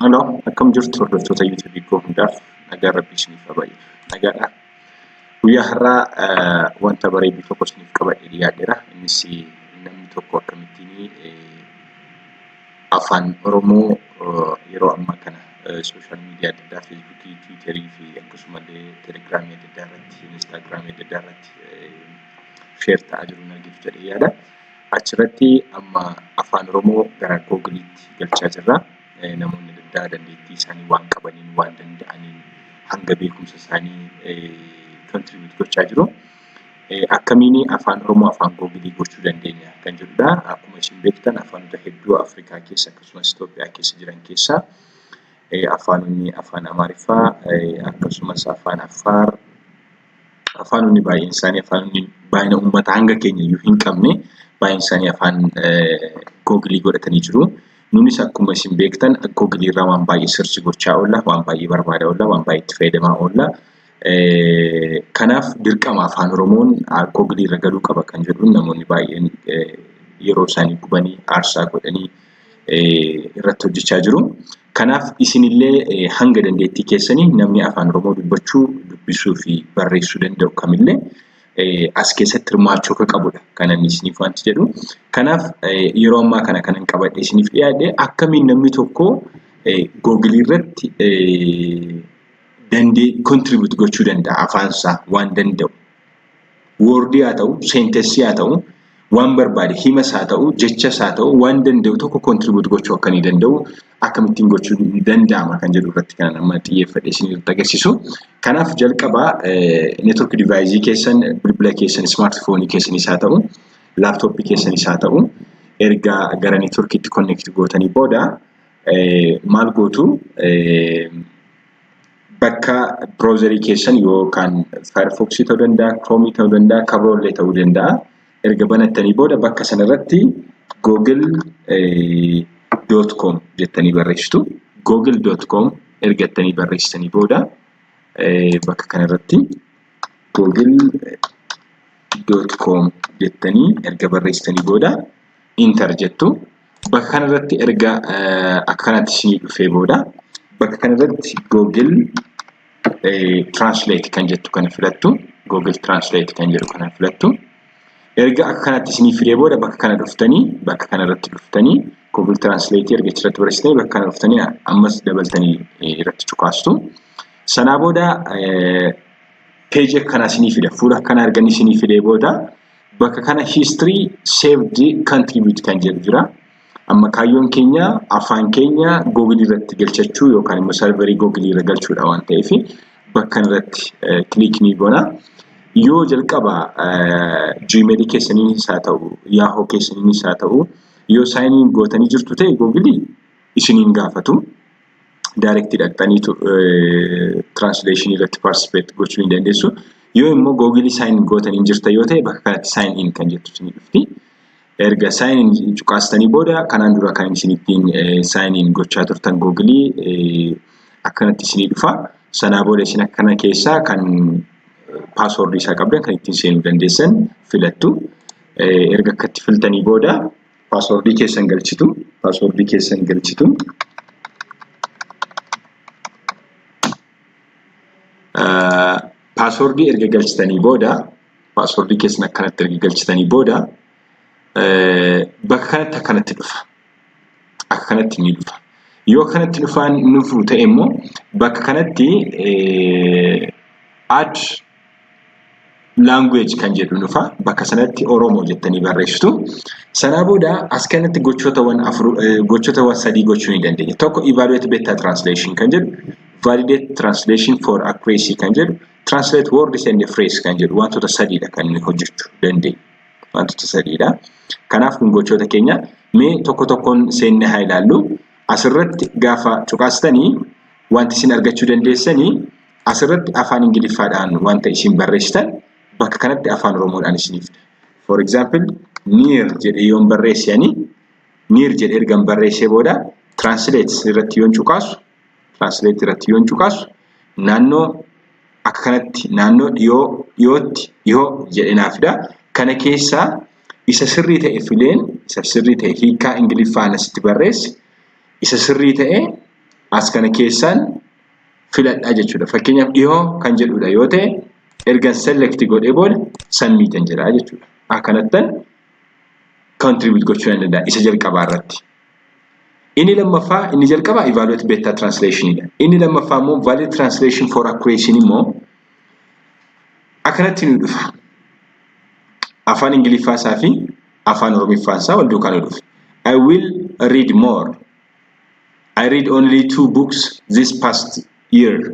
Hello, akkam jirtu hordoftoota YouTube koo hundaaf nagaan Rabbii isiniif haa baay'atu. Nagaadha. Guyyaa har'aa wanta bareedu tokko isiniif qabadhee dhiyaadheera. Innis namni tokko akkamittiin afaan Oromoo yeroo ammaa kana sooshaal miidiyaa adda addaa Feesbuukii, Tiwiiterii fi akkasumallee Telegiraamii adda addaa irratti, Inistaagiraamii adda addaa irratti sheer ta'aa jiru hin argitu jedhee yaada. Achirratti amma Afaan Oromoo gara Googiliitti galchaa jirra. Namoonni adda addaa dandeettii isaanii waan qabaniin, waan danda'aniin hanga beekumsa isaanii contribute gochaa jiru. Akkamiin Afaan Oromoo afaan Googilii gochuu dandeenya kan jedhudha. Akkuma isin beektan afaanota hedduu Afrikaa keessa akkasumas Itoophiyaa keessa jiran keessaa afaanonni afaan Amaariffaa akkasumas afaan Affaar afaanonni baay'een isaanii afaanonni baay'ina uummataa hanga keenya iyyuu hin qabne baay'een isaanii afaan googilii godhatanii jiru. Nunis akkuma isin beektan googilii irraa waan baay'ee sirchi gochaa oolla, waan baay'ee barbaadaa oolla, waan baay'ee itti fayyadamaa oolla. Kanaaf dirqama afaan Oromoon googilii irra galuu qaba kan jedhuun namoonni baay'een yeroo isaanii gubanii aarsaa godhanii irratti hojjechaa jiru. Kanaaf isinillee hanga dandeettii keessanii namni afaan Oromoo dubbachuu, dubbisuu fi barreessuu danda'u kamillee as keessatti hirmaachuu akka qabudha kan inni isiniif wanti jedhu. Kanaaf yeroo ammaa kana kanan qabadhe isiniif dhiyaadhe akkamiin namni tokko googilii irratti dandee contribute gochuu danda'a afaansaa waan danda'u. Woordii haa ta'u, seentessii haa ta'u, waan barbaade himas haa ta'u, jechas haa ta'u, waan danda'u tokko contribute gochuu akka inni danda'u akkamittiin gochuu danda'ama kan jedhu irratti kan amma xiyyeeffadhe isinitti agarsiisu. Kanaaf jalqaba network device keessan, bilbila keessan, smartphone keessanis haa ta'u, laaptooppii keessanis haa ta'u, erga gara networkiitti connect gootanii booda maal gootu? Bakka browserii keessan yookaan Firefox ta'uu danda'a, Chrome ta'uu danda'a, Kabroollee ta'uu danda'a. Erga banattanii booda bakka sanarratti google.com jettanii barreessitu. google.com erga jettanii barreessitanii booda bakka kanarratti google.com jettanii erga barreessitanii booda enter jettu. Bakka kanarratti erga akka kanatti isinii dhufee booda bakka kanarratti Google Translate kan jettu kana filattu. Google Translate kan jedhu kana filattu. Erga akka kanatti isinii fidee booda bakka kana dhuftanii bakka kanarratti dhuftanii Google Translate erga achirratti barreessitanii bakka kana dhuftanii ammas dabaltanii irratti cuqaastu. Sanaa booda peejii akkanaa isinii fida. Fuula akkanaa erga inni isinii fidee booda bakka kana history saved contribute kan jedhu jira. Amma kaayyoon keenya afaan keenya Google irratti galchachuu yookaan immoo sarverii Google irra galchuudha waan ta'eef bakka kanarratti click ni goona. Yoo jalqaba Gmail keessaniinis haa ta'u, Yahoo keessaniinis haa ta'u, yoo sign in gootanii jirtu ta'e Google isiniin gaafatu. Direct dhaqxaniitu translation irratti participate gochuu ni dandeessu. Yoo immoo Google sign in gootanii jirta yoo ta'e bakka kanatti sign in kan jettu isinii dhufti. Erga sign in cuqaastanii booda kanaan dura kan isin ittiin sign in gochaa turtan Google akkanatti isinii dhufa. Sanaa booda isin akkana keessaa kan paaswordii isaa qabdan kan ittiin seenuu dandeessan filattu. Erga akkatti filtanii booda paaswordii keessan galchitu. Paaswordii keessan galchitu. Paaswordii erga galchitanii booda paaswordii keessan akkanatti erga galchitanii booda bakka kanatti akkanatti dhufa. Akka kanatti ni dhufa. Yoo akkanatti dhufaan nufu ta'e immoo bakka kanatti add language kan jedhu dhufa. Bakka sanatti Oromoo jettanii barreessitu. Sanaa booda as kanatti gochootawwan afur gochootawwan sadii gochuu ni dandeenya. Tokko evaluate beta translation kan jedhu, validate translation for accuracy kan jedhu, translate words and phrase kan jedhu wantoota sadiidha kan inni hojjechuu dandeenyu. Wantoota sadiidha. Kanaaf kun gochoota keenya mee tokko tokkoon seennee haa ilaallu. Asirratti gaafa cuqaastanii wanti isin argachuu dandeessanii asirratti afaan Ingiliffaadhaan wanta isin barreessitan bakka kanatti afaan Oromoodhaan isiniif fida. For example, near jedhee yoon barreesse ani near jedhee ergan barreessee booda translate irratti yoon cuqaasu translate irratti yoon cuqaasu naannoo akka kanatti naannoo dhiyoo dhiyootti dhiyoo jedhee naaf fida. Kana keessaa isa sirrii ta'e fileen isa sirrii ta'e hiikkaa Ingiliffaan asitti barreesse isa sirrii ta'e As kana keessaan filadhaa jechuudha. Fakkeenyaaf, dhihoo kan jedhudha yoo ta'e, ergan select godhee booda submitan jedha jechuudha. Akkanattan contribute gochuu nan danda'a isa jalqabaa irratti. Inni lammaffaa, inni jalqabaa evaluate beta translation dha. Inni lammaffaa immoo valid translation for accuracy immoo akkanatti nu dhufa. Afaan Ingiliffaa isaa fi afaan Oromiffaa isaa wal duukaa nu dhufa. I will read more. I read only two books this past year.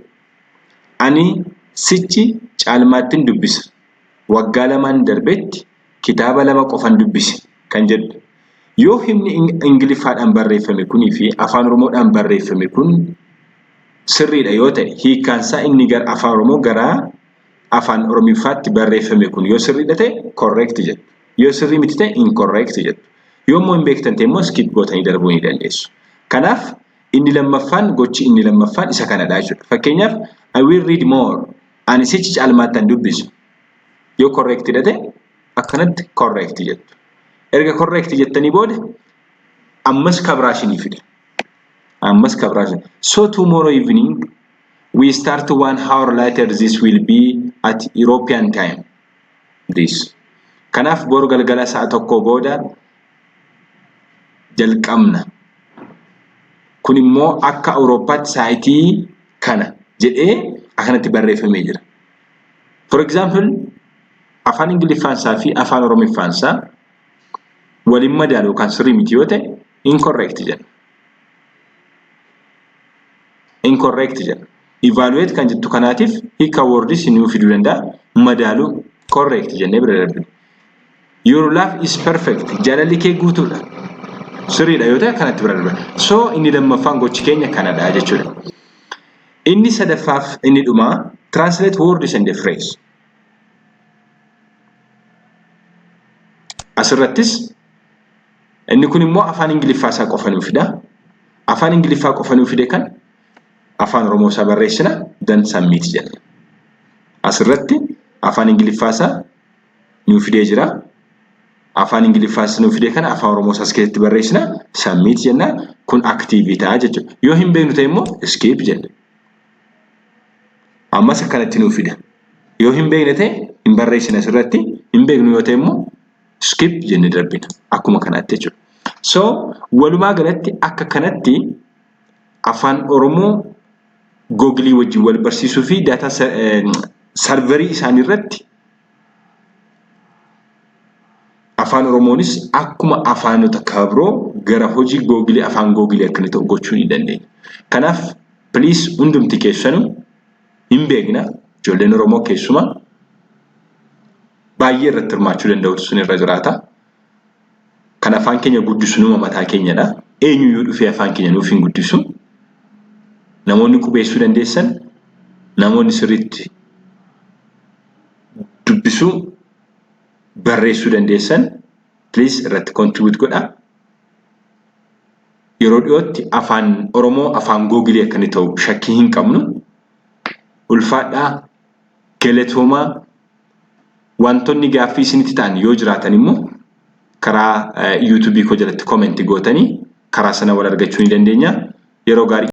Ani sichi caalmaattin dubbisa. Waggaa 2n darbetti kitaaba lama qofan dubbise kan jedhu. Yoo himni Ingiliffaadhaan barreeffame kunii fi afaan Oromoodhaan barreeffame kun sirriidha yoo ta'e, hiikkaansaa inni gara afaan Oromoo gara afaan Oromiffaatti barreeffame kun yoo sirriidha ta'e, correct jettu. Yoo sirrii miti ta'e, incorrect jettu. Yoo immoo hin beektan ta'e immoo skip gootanii darbuu ni dandeessu. Kanaaf inni lammaffaan, gochi inni lammaffaan isa kanadha jechuudha. Fakkeenyaaf, I will read more. Ani sichi caalmaattan dubbisu. Yoo correctidha ta'e, akkanatti correct jettu. Erga correct jettanii booda ammas kabraa isinii fida. Ammas kabraa isinii. So tomorrow evening we start one hour later. This will be at European time. This. Kanaaf boru galgala sa'a 1 booda jalqabna. Kun immoo akka Awurooppaatti sa'aatii kana jedhee akkanatti barreeffamee jira. For example, afaan Ingiliffaansaa fi afaan Oromiffaansaa waliin madaalu yookaan sirrii miti yoo ta'e, incorrect jedha. Incorrect jedha. Evaluate kan jettu kanaatiif hiika words nuu fiduu danda'a. Madaaluu, correct jennee bira darbina. Your love is perfect. Jaalalli kee guutuudha. Sirriidha yoo ta'e, kanatti bira darbina. So inni lammaffaan gochi keenya kanadha jechuudha. Inni sadaffaaf inni dhumaa translate words and phrase. Asirrattis inni kun immoo afaan Ingiliffaa isaa qofa nuu fida. Afaan Ingiliffaa qofa nuu fide kan afaan Oromoo isaa barreessina, then submit jenna. Asirratti afaan Ingiliffaa isaa nuu fidee jira. Afaan Ingiliffaa nuu fide kana afaan Oromoo isaas keessatti barreessina, submit jenna. Kun active ta'a jechuudha. Yoo hin beeknu ta'e immoo skip jenna. Ammas akkanatti nuu fida. Yoo hin beekne ta'e hin barreessina asirratti, hin beeknu yoo ta'e immoo skip jennee darbina. Akkuma kanaatti jechuudha. So walumaa galatti akka kanatti afaan Oromoo Googilii wajjin wal barsiisuu fi data serverii isaanii irratti afaan Oromoonis akkuma afaanota kabiroo gara hojii Googilii, afaan Googilii akka inni ta'u gochuu ni dandeenya. Kanaaf please, hundumti keessanuu hin beekna, ijoolleen Oromoo keessumaa baay'ee irratti hirmaachuu danda'utu sun irra jiraata. Kan afaan keenya guddisu numa mataa keenyadha. Eenyuyyuu dhufee afaan keenya nuuf hin guddisu. Namoonni qubeessuu dandeessan, namoonni sirriitti dubbisuu, barreessuu dandeessan, please irratti contribute godhaa. Yeroo dhiyootti afaan Oromoo afaan Googilii akka inni ta'u shakkii hin qabnu. Ulfaadhaa, galatoomaa. Wantoonni gaaffii isinitti ta'an yoo jiraatan immoo karaa YouTubeii koo jalatti commentii gootanii karaa sana wal argachuu ni dandeenya. Yeroo gaarii.